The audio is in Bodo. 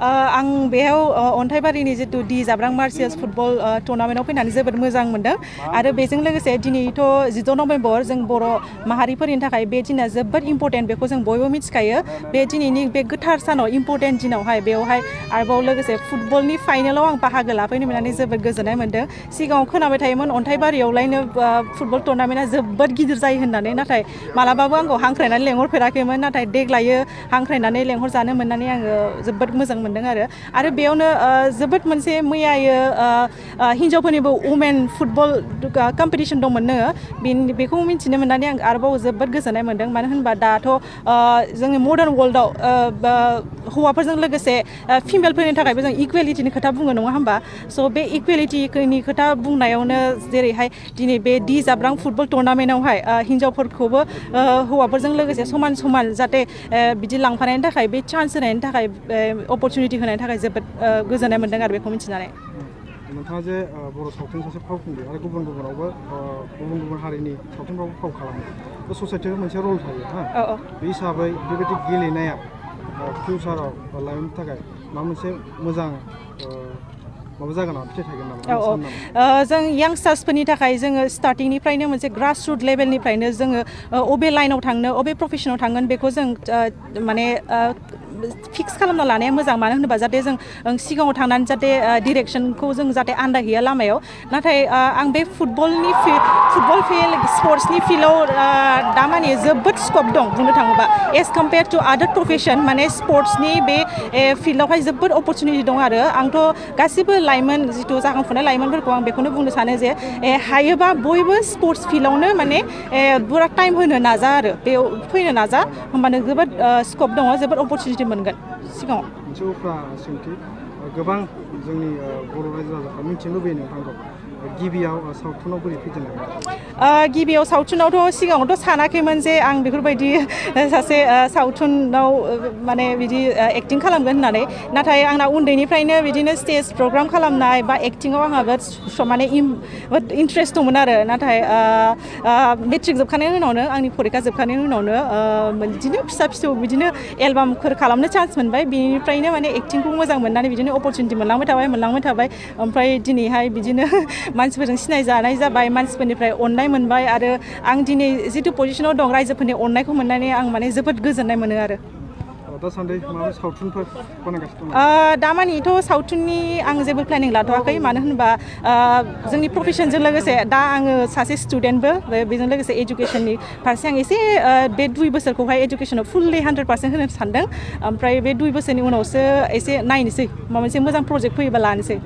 आं बेयाव अन्थाइबारिनि जितु दि जाब्रां मार्सियास फुटबल टुर्नामेन्टआव फैनानै जोबोद मोजां मोनदों आरो बेजों लोगोसे दिनैथ' 16 नभेम्बर जों बर' माहारिफोरनि थाखाय बे दिना जोबोद इम्परटेन्ट बेखौ जों बयबो मिथिखायो बे दिनैनि बे गोथार सानाव इम्परटेन्ट दिनावहाय बेवहाय आरोबाव लोगोसे फुटबलनि फाइनालाव आं बाहागो लाफैनो मोननानै जोबोद गोजोननाय मोनदों सिगाङाव खोनाबाय थायोमोन अन्थाइबारियावलायनो फुटबल टुर्नामेन्टआ जोबोद गिदिर जायो होननानै नाथाय मालाबाबो आंखौ हांख्रायनानै लेंहरफेराखैमोन नाथाय देग्लायो हांख्रायनानै लेंहरजानो मोननानै आङो जोबोद मोजां मोनदों आरो बेयावनो जोबोद मोनसे मैयायो हिन्जावफोरनिबो वुमेन फुटबल कम्पिटिसन दंमोननो बेखौ मिथिनो मोननानै आं आरोबाव जोबोद गोजोननाय मोनदों मानो होनबा दाथ' जोंनि मडार्न वर्ल्डआव हौवाफोरजों लोगोसे फिमेलफोरनि थाखायबो जों इकुवेलिटिनि खोथा बुङो नङा होमबा स' बे इकुवेलिटिनि खोथा बुंनायावनो जेरैहाय दिनै बे दि जाब्रां फुटबल टुर्नामेन्टआवहाय हिन्जावफोरखौबो हौवाफोरजों लोगोसे समान समान जाहाथे बिदि लांफानायनि थाखाय बे चान्स होनायनि थाखाय अपरचुनिटि होनायनि थाखाय जोबोद गोजोननाय मोनदों आरो बेखौ मिथिनानै नोंथाङा जे बर' सावथुन सासे फावखुंग्रि आरो गुबुनावबो गुबुन हारिनि सावथुनफ्रावबो फाव खालामो बे ससाइटियाव मोनसे रल थायो हा बे हिसाबै बेबायदि गेलेनाया फिउचाराव लाइमोननि थाखाय माबा मोनसे मोजां माबा जागोन नामा फिथाइ थागोन नामा जों यांगस्टार्सफोरनि थाखाय जोङो स्टार्टिंनिफ्रायनो मोनसे ग्रास रुट लेभेलनिफ्रायनो जोङो अबे लाइनाव थांनो अबे प्रफेसनाव थांगोन बेखौ जों माने फिक्स खालामना लानाया मोजां मानो होनोबा जाहाथे जों सिगाङाव थांनानै जाहाथे डिरेक्सनखौ जों जाहाथे आन्दायहैया लामायाव नाथाय आं बे फुटबल फिल्ड स्पर्ट्सनि फिल्डआव दा माने जोबोद स्कप दं बुंनो थाङोबा एज कम्पेयार टु आदार प्रफेसन माने स्पर्ट्सनि बे फिल्डआवहाय जोबोद अपरचुनिटि दं आरो आंथ' गासिबो लाइमोन जिथु जाखांफुनाय लाइमोनफोरखौ आं बेखौनो बुंनो सानो जे हायोबा बयबो स्पर्ट्स फिल्डआवनो माने बुरा टाइम होनो नाजा आरो बेयाव फैनो नाजा होमबानो जोबोद स्कप दङ जोबोद अपरचुनिटि मोनगोन सिगाङाव मोनसे उफ्रा सोंथि गोबां जोंनि बर' रायजो राजाफ्रा मिथिनो लुबैयो नोंथांखौ गिबियाव सावथुनाव बोरै फैजेननाय गिबियाव सावथुनावथ' सिगाङावथ' सानाखैमोन जे आं बेफोरबायदि सासे सावथुनाव माने बिदि एक्टिं खालामगोन होननानै नाथाय आंना उन्दैनिफ्रायनो बिदिनो स्टेज प्रग्राम खालामनाय बा एक्टिङाव आंहाबो माने इन्ट्रेस्ट दंमोन आरो नाथाय मेट्रिक जोबखांनायनि उनावनो आंनि फरिखा जोबखांनायनि उनावनो बिदिनो फिसा फिसौ बिदिनो एलबामफोर खालामनो चान्स मोनबाय बेनिफ्रायनो माने एक्टिंखौ मोजां मोननानै बिदिनो अपरचुनिटि मोनलांबाय थाबाय ओमफ्राय दिनैहाय बिदिनो मानसिफोरजों सिनायजानाय जाबाय मानसिफोरनिफ्राय अननाय मोनबाय आरो आं दिनै जिथु पजिसनाव दं रायजोफोरनि अननायखौ मोननानै आं माने जोबोद गोजोननाय मोनो आरो दासान्दि माबा सावथुनफोर बानायगासिनो दं दामानिथ' सावथुननि आं जेबो प्लेनिं लाथ'वाखै मानो होनबा जोंनि प्रफेसनजों लोगोसे दा आङो सासे स्टुडेन्टबो बेजों लोगोसे एजुकेसननि फारसे आं एसे बे 2 बोसोरखौहाय एजुकेसनाव फुल्लि 100% होनो सानदों ओमफ्राय बे 2 बोसोरनि उनावसो एसे नायनोसै माबा मोनसे मोजां प्रजेक्ट फैयोबा लानोसै